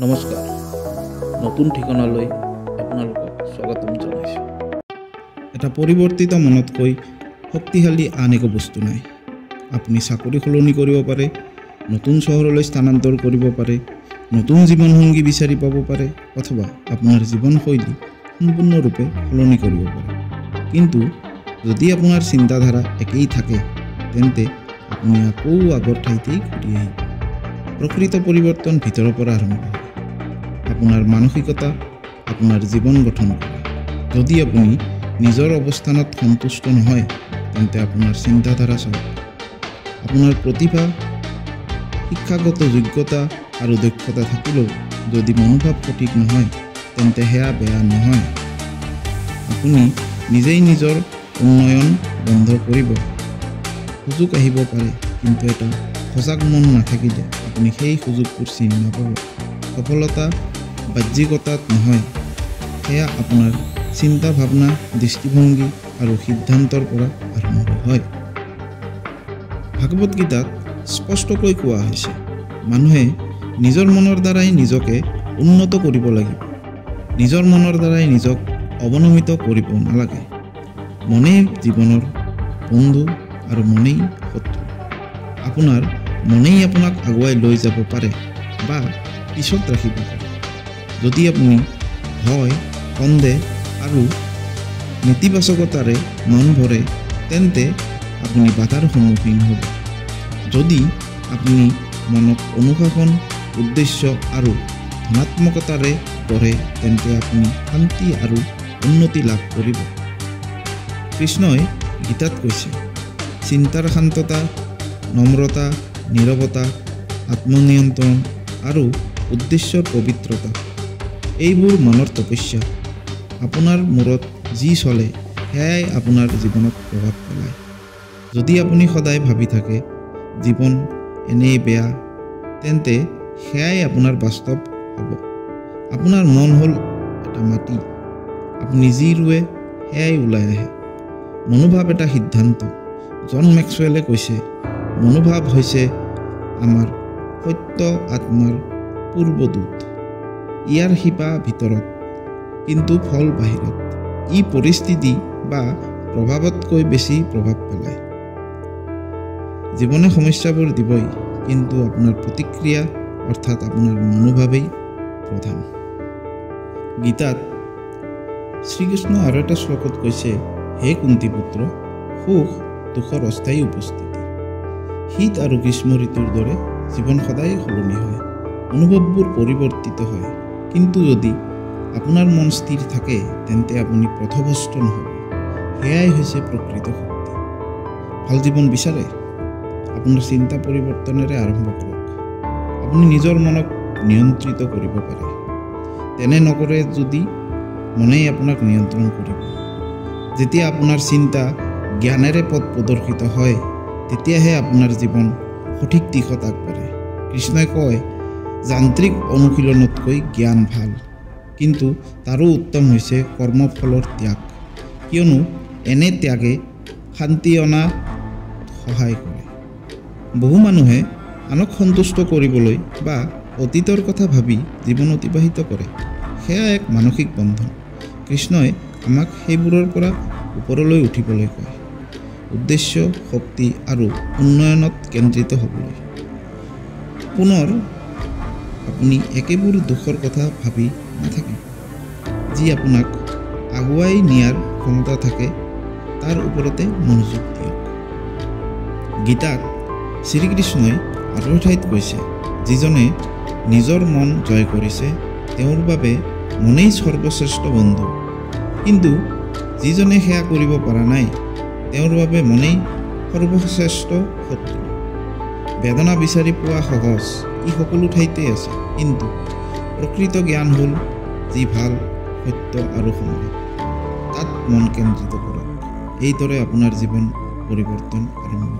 নমস্কাৰ, নতুন ঠিকনালৈ আপোনালোকক স্বাগতম জনাইছোঁ। এটা পৰিৱৰ্তিত মনতকৈ শক্তিশালী আন একো বস্তু নাই। আপুনি চাকৰি সলনি কৰিব পাৰে, নতুন চহৰলৈ স্থানান্তৰ কৰিব পাৰে, নতুন জীৱনসংগী বিচাৰি পাব পাৰে অথবা আপোনাৰ জীৱনশৈলী সম্পূৰ্ণৰূপে সলনি কৰিব পাৰে। কিন্তু যদি আপোনাৰ চিন্তাধাৰা একেই থাকে, তেন্তে আপুনি আকৌ আগৰ ঠাইতেই ঘূৰি আহিব। প্ৰকৃত পৰিৱৰ্তন ভিতৰৰ পৰা আৰম্ভ হয়। আপোনাৰ মানসিকতা আপোনাৰ জীৱন গঠন কৰে। যদি আপুনি নিজৰ অৱস্থানত সন্তুষ্ট নহয়, তেন্তে আপোনাৰ চিন্তাধাৰা চাওক। আপোনাৰ প্ৰতিভা, শিক্ষাগত যোগ্যতা আৰু দক্ষতা থাকিলেও যদি মনোভাৱ সঠিক নহয়, তেন্তে সেয়া বেয়া নহয়। আপুনি নিজেই নিজৰ উন্নয়ন বন্ধ কৰিব। সুযোগ আহিব পাৰে, কিন্তু এটা সজাগ মন নাথাকিলে আপুনি সেই সুযোগবোৰ চিনি নাপাব। সফলতা বাহ্যিকতাত নহয়, সেয়া আপোনাৰ চিন্তা ভাৱনা, দৃষ্টিভংগী আৰু সিদ্ধান্তৰ পৰা আৰম্ভ হয়। ভাগৱত গীতাত স্পষ্টকৈ কোৱা হৈছে, মানুহে নিজৰ মনৰ দ্বাৰাই নিজকে উন্নত কৰিব লাগিব, নিজৰ মনৰ দ্বাৰাই নিজক অৱনমিত কৰিব নালাগে। মনেই জীৱনৰ বন্ধু আৰু মনেই শত্ৰু। আপোনাৰ মনেই আপোনাক আগুৱাই লৈ যাব পাৰে বা পিছত ৰাখিব পাৰে। যদি আপুনি ভয়, সন্দেহ আৰু নেতিবাচকতাৰে মন ভৰে, তেন্তে আপুনি বাধাৰ সন্মুখীন হ'ব। যদি আপুনি মনক অনুশাসন, উদ্দেশ্য আৰু ধনাত্মকতাৰে গঢ়ে, তেন্তে আপুনি শান্তি আৰু উন্নতি লাভ কৰিব। কৃষ্ণই গীতাত কৈছে, চিন্তাৰ শান্ততা, নম্ৰতা, নীৰৱতা, আত্মনিয়ন্ত্ৰণ আৰু উদ্দেশ্যৰ পবিত্ৰতা, এইবোৰ মনৰ তপস্যা। আপোনাৰ মূৰত যি চলে, সেয়াই আপোনাৰ জীৱনত প্ৰভাৱ পেলায়। যদি আপুনি সদায় ভাবি থাকে জীৱন এনেই বেয়া, তেন্তে সেয়াই আপোনাৰ বাস্তৱ হ'ব। আপোনাৰ মন হ'ল এটা মাটি, আপুনি যি ৰুৱে সেয়াই ওলাই আহে। মনোভাৱ এটা সিদ্ধান্ত। জন মেক্সৱেলে কৈছে, মনোভাৱ হৈছে আমাৰ সত্য আত্মাৰ পূৰ্বদূত। ইয়াৰ শিপা ভিতৰত, কিন্তু ফল বাহিৰত। ই পৰিস্থিতি বা প্ৰভাৱতকৈ বেছি প্ৰভাৱ পেলায়। জীৱনে সমস্যাবোৰ দিবই, কিন্তু আপোনাৰ প্ৰতিক্ৰিয়া অৰ্থাৎ আপোনাৰ মনোভাৱেই প্ৰধান। গীতাত শ্ৰীকৃষ্ণ আৰু এটা শ্লোকত কৈছে, হে কুন্তীপুত্ৰ, সুখ দুখৰ অস্থায়ী উপস্থিতি। শীত আৰু গ্ৰীষ্ম ঋতুৰ দৰে জীৱন সদায় সলনি হয়, অনুভৱবোৰ পৰিৱৰ্তিত হয়। কিন্তু যদি আপোনাৰ মন স্থিৰ থাকে, তেন্তে আপুনি পথভ্ৰষ্ট নহ'ব। সেয়াই হৈছে প্ৰকৃত শক্তি। ভাল জীৱন বিচাৰে? আপোনাৰ চিন্তা পৰিৱৰ্তনেৰে আৰম্ভ কৰক। আপুনি নিজৰ মনক নিয়ন্ত্ৰিত কৰিব পাৰে। তেনে নকৰে যদি মনেই আপোনাক নিয়ন্ত্ৰণ কৰিব। যেতিয়া আপোনাৰ চিন্তা জ্ঞানেৰে পথ প্ৰদৰ্শিত হয়, তেতিয়াহে আপোনাৰ জীৱন সঠিক দিশত আগবাঢ়ে। কৃষ্ণই কয়, যান্ত্ৰিক অনুশীলনতকৈ জ্ঞান ভাল, কিন্তু তাৰো উত্তম হৈছে কৰ্মফলৰ ত্যাগ, কিয়নো এনে ত্যাগে শান্তি অনাত সহায় কৰে। বহু মানুহে আনক সন্তুষ্ট কৰিবলৈ বা অতীতৰ কথা ভাবি জীৱন অতিবাহিত কৰে। সেয়া এক মানসিক বন্ধন। কৃষ্ণই আমাক সেইবোৰৰ পৰা ওপৰলৈ উঠিবলৈ কয়, উদ্দেশ্য, শক্তি আৰু উন্নয়নত কেন্দ্ৰিত হ'বলৈ। পুনৰ আপুনি একেবোৰ দুখৰ কথা ভাবি নাথাকিব। যি আপোনাক আগুৱাই নিয়াৰ ক্ষমতা থাকে, তাৰ ওপৰতে মনোযোগ দিয়ক। গীতাত শ্ৰীকৃষ্ণই আৰু ঠাইত কৈছে, যিজনে নিজৰ মন জয় কৰিছে, তেওঁৰ বাবে মনেই সৰ্বশ্ৰেষ্ঠ বন্ধু। কিন্তু যিজনে সেয়া কৰিব পৰা নাই, তেওঁৰ বাবে মনেই সৰ্বশ্ৰেষ্ঠ শত্ৰু। বেদনা বিচাৰি পোৱা সহজ, ই সকলো ঠাইতে আছে, কিন্তু প্ৰকৃত জ্ঞান হ'ল যি ভাল, সত্য আৰু সম্ভৱ, তাত মন কেন্দ্ৰিত কৰক। এইদৰে আপোনাৰ জীৱন পৰিৱৰ্তন আৰম্ভ